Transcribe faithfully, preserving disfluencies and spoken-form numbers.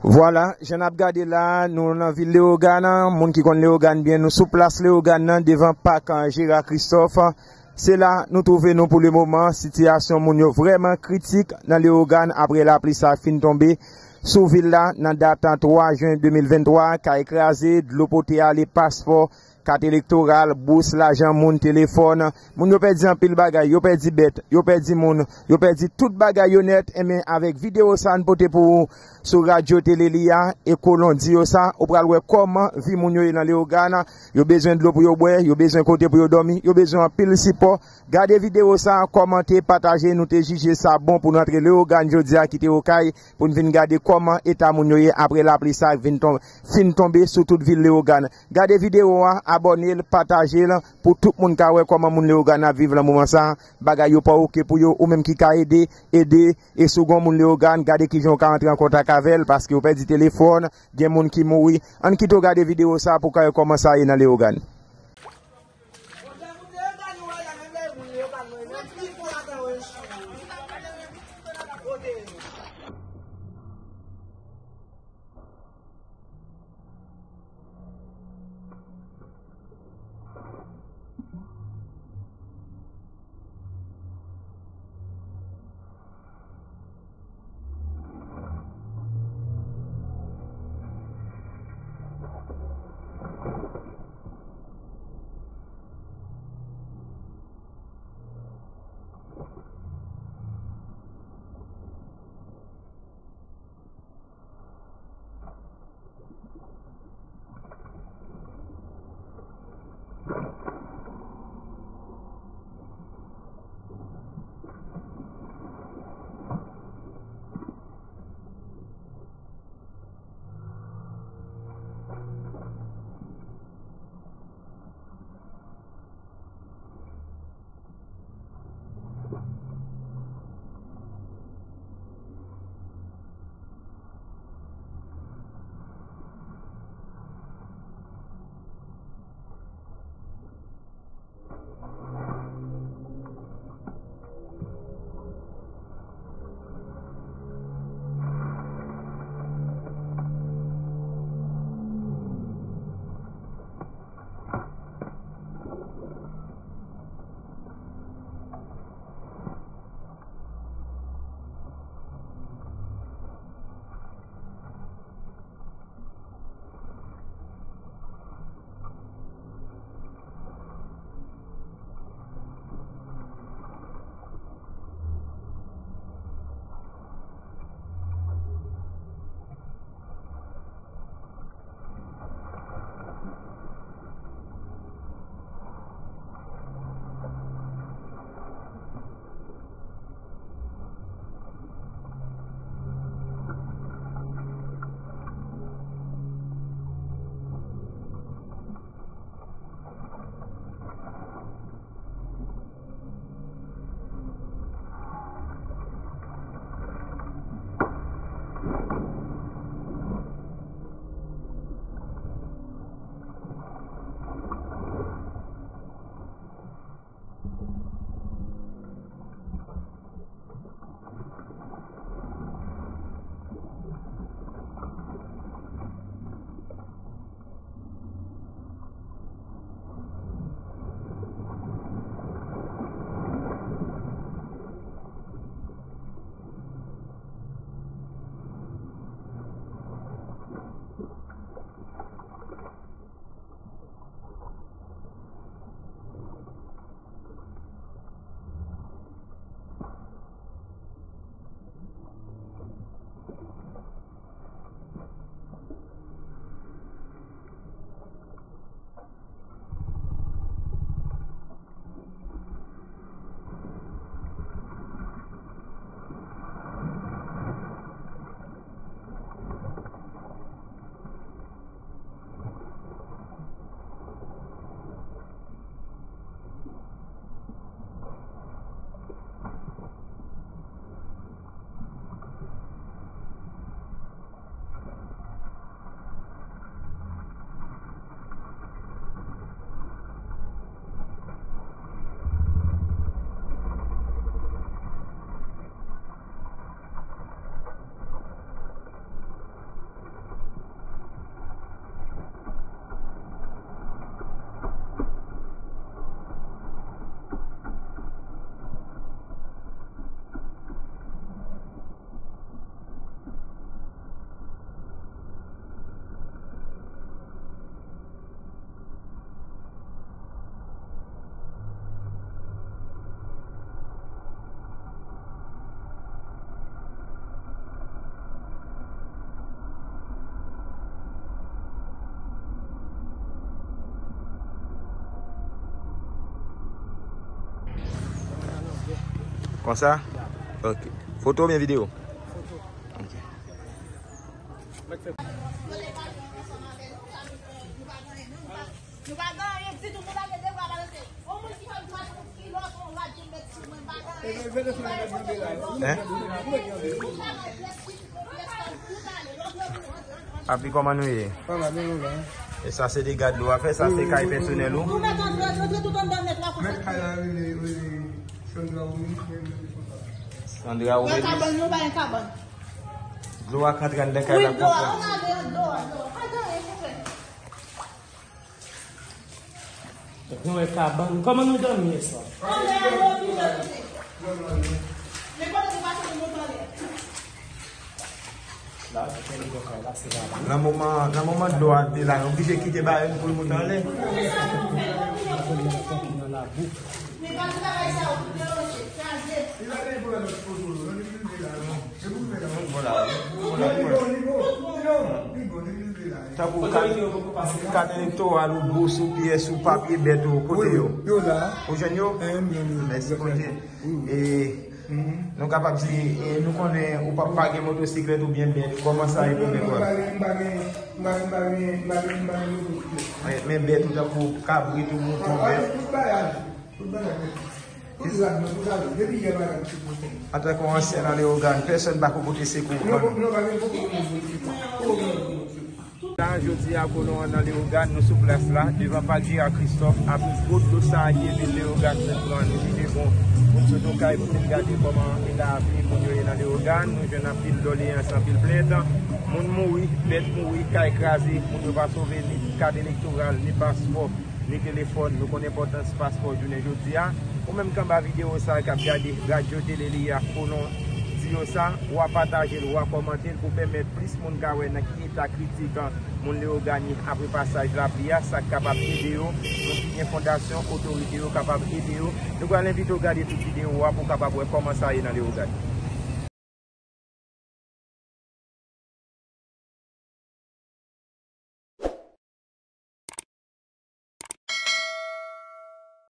Vwala, jan n ap gade la, nou nan vil Leyogàn. Moun ki konn Leyogàn byen, nou sou plas Leyogàn nan, devan pak, an, Jera Kristòf. Se la nou twouve nou pou le moman. Sitiyasyon moun yo vrèman kritik nan Leyogàn apre lapli sa fin tonbe sou vil la nan dat twa jen de mil venntwa. Kay kraze, dlo pote ale, paspò, kat elektoral, bous, lajan moun, telefòn. Moun yo pèdi anpil bagay, yo pèdi bèt, yo pèdi moun, yo pèdi tout bagay yo nèt. Enben, avèk videyo sa a n pote pou ou sou radyo tele li a, e kolon di yo sa, ou pral wè kòman vi moun yo ye nan Leyogàn. Yo bezwen dlo pou yo bwè, yo bezwen kote pou yo dòmi, yo bezwen anpil sipò. Gade videyo sa a, kòmante, pataje, nou te jije sa bon pou n antre Leyogàn jodi a, kite Okay, pou n vin gade kòman eta moun yo ye apre lapli sa a vin ton-, fin tonbe sou tout vil Leyogàn. Gade videyo a, abòne l, pataje l, pou tout moun ka wè kòman moun Leyogàn ap viv nan moman sa a. Bagay yo pa oke pou yo, ou menm ki ka ede, ede, e si w gen yon moun Leyogàn, gade kijan w ka antre an kontak avè l, paske yo pèdi telefòn, gen moun ki mouri. Ann kite w gade videyo sa a pou w ka wè kòman sa ye nan Leyogàn. Konsa? Ok. Foto oubyen videyo? Ok. Hein? Papi, kòman nou ye? E sa se dega dlo a fè, sa se kay pèsonèl ou? Mèt kay la rele, rele Sandra Willy. Sandra Willy. Dlo a k antre anndan kay la konsa. Nou wè kabann. Kòman nou dòmi yè swa? Nan moman, nan moman dlo a te la, yo oblije kite bagay pou l moute anlè. Tankou kat elektoral ou, bous ou, pyès ou, papye bèt ou, kote yo? Yo la. Ou jwenn yo? Mèsi Bondye. E nou kapab di, e nou konnen ou pa, pa gen motosiklèt oubyen bèt, kòman sa ye pou bèt ou? Men, men bèt ou tankou kabrit ou mouton, bèt. Antanke yon ansyen nan Leyogàn, pèsonn pa ko pote sekou pou nou. La, jodi a, kolon an nan Leyogàn, nou sou plas la, devan Padjira Christophe, apre gwo dlo sa a ki vin Leyogàn, nou pran, nou rive bon, pou n sot okay pou n gade kòman lavi moun yo ye nan Leyogàn, nou jwenn anpil doleyans, anpil plent, moun mouri, bèt mouri, kay kraze, moun yo pa sove, ni kat elektoral, ni paspò, ni telefòn, nou konn enpòtans paspò jounen jodi a. Ou menm k anba videyo sa a k ap gade Radyo Tele Li a, kolon di yo sa, w a pataje l, w a kòmante l pou pèmèt plis moun ka wè nan ki eta kritik moun Leyogàn ye apre pasaj lapli a, sa k kapab ede yo, moun ki gen fondasyon, otorite yo kapab ede yo. Nou pral envite w gade tout videyo a pou w kapab wè kòman sa ye nan Leyogàn.